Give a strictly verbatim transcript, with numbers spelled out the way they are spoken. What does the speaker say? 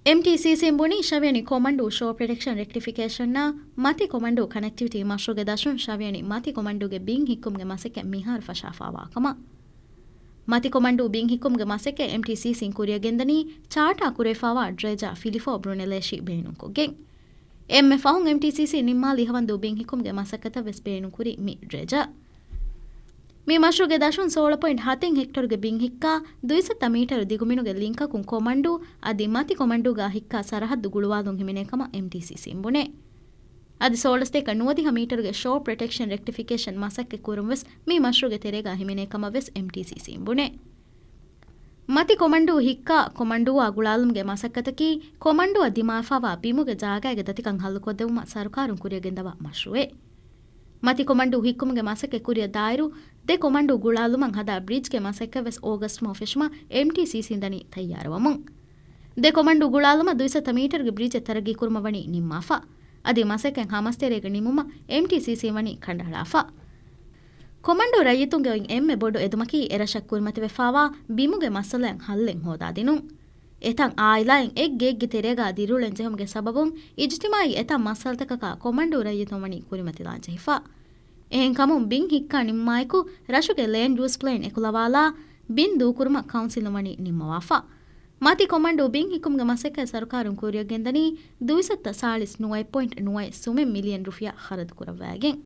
އެމްޓީސީސީން ބުނީ ޝަވިޔަނި ކޮމަންޑޫ ޝޯ ޕްރޮޓެކްޝަން ރެކްޓިފިކޭޝަންއާ މަތި ކޮމަންޑޫ ކަނެކްޓިވިޓީ މަޝްރޫގެ ދަށުން ޝަވިޔަނި މަތި ކޮމަންޑޫގެ ބިން ހިއްކުމުގެ މަސައްކަތް މިހާރު ފަށާފާވާ ކަމަށް. މަތި ކޮމަންޑޫ ބިން ހިއްކުމުގެ މަސައްކަތް އެމްޓީސީސީން ކުރިއަށް ގެންދަނީ ޗާޓާ ކުރެވިފާވާ ޑްރެޖާ ފިލިފޯ ބްރުނެލޭޝި ބޭނުންކޮށްގެން. އެންމެ ފަހުން އެމްޓީސީސީ ނިންމާލި ހަވަންދޫ ބިން ހިއްކުމުގެ މަސައްކަތަށް ވެސް ބޭނުންކުރި މި ޑްރެޖާ. މި މަޝްރޫގެ ދަށުން ސޯޅަ ޕޮއިންޓް ހަތެއް ހެކްޓަރުގެ ބިން ހިއްކާ ދުއިސައްތަ މީޓަރު ދިގުމިނުގެ ލިންކަކުން ކޮމަންޑޫ އަދި މަތި ކޮމަންޑޫގާ ހިއްކާ ސަރަހައްދު ގުޅުވާލުން ހިމެނޭ ކަމަށް އެމްޓީސީސީން ބުނޭ. އަދި ސޯޅަސް ދޭކަ ނުވަދިހަ މީޓަރުގެ ޝޯ ޕްރޮޓެކްޝަން ރެކްޓިފިކޭޝަން މަސައްކަތް ކުރުން ވެސް މި މަޝްރޫގެ ތެރޭގާ ހިމެނޭ ކަމަށް ވެސް އެމްޓީސީސީން ބުނޭ. މަތި ކޮމަންޑޫ ހިއްކާ ކޮމަންޑޫއާ ގުޅާލުމުގެ މަސައްކަތަކީ ކޮމަންޑޫއަށް ދިމާވެފާވާ ބިމުގެ ޖާގައިގެ ދަތިކަން ހައްލުކޮށްދެވުމަށް ސަރުކާރުން ކުރިއަށް ގެންދަވާ މަޝްރޫއެއް. މަތި ކޮމަންޑޫ ހިއްކުމުގެ މަސައްކަތް ކުރިއަށް ދާއިރު، ދެ ކޮމަންޑޫ ގުޅާލުމަށް ހަދާ ބްރިޖްގެ މަސައްކަތް ވެސް އޯގަސްޓް މަހު ފެށުމަށް އެމްޓީސީސީން ދަނީ ތައްޔާރުވަމުން. ދެ ކޮމަންޑޫ ގުޅާލުމަށް ދުއިސައްތަ މީޓަރުގެ ބްރިޖެއް ތަރައްގީ ކުރުމަށް ވަނީ ނިންމާފަ. އަދި މަސައްކަތް ހަމަސްތެރޭގަ ނިމުމަށް އެމްޓީސީސީން ވަނީ ކަނޑައަޅާފަ. ކޮމަންޑޫ ރައްޔިތުންގެ އޮތް އެންމެ ބޮޑު އެދުމަކީ އެރަށަށް ކުރިމަތިވެފާވާ ބިމުގެ މައްސަލައިން ހައްލެއް ހޯދާދިނުން. އެތައް އާއިލާއިން އެއް ގެއެއްގެ ތެރޭގާ ދިރިއުޅެން ޖެހުމުގެ ސަބަބުން އިޖުތިމާއީ އެތައް މައްސަލަތަކަކާ ކޮމަންޑޫ ރައްޔިތުން ވަނީ ކުރިމަތިލާން ޖެހިފަ. އެހެންކަމުން ބިން ހިއްކާ ނިންމާއެކު ރަށުގެ ލޭންޑް ޔޫސް ޕްލޭން އެކުލަވާލާ ބިން ދޫކުރުމަށް ކައުންސިލުން ވަނީ ނިންމަވާފަ. މަތި ކޮމަންޑޫ ބިން ހިއްކުމުގެ މަސައްކަތް ސަރުކާރުން ކުރިއަށް ގެންދަނީ ދުއިސައްތަ ސާޅީސް ނުވައެއް ޕޮއިންޓް ނުވައެއް ސުމެއް މިލިއަން ރުފިޔާ ޚަރަދު ކުރައްވައިގެން.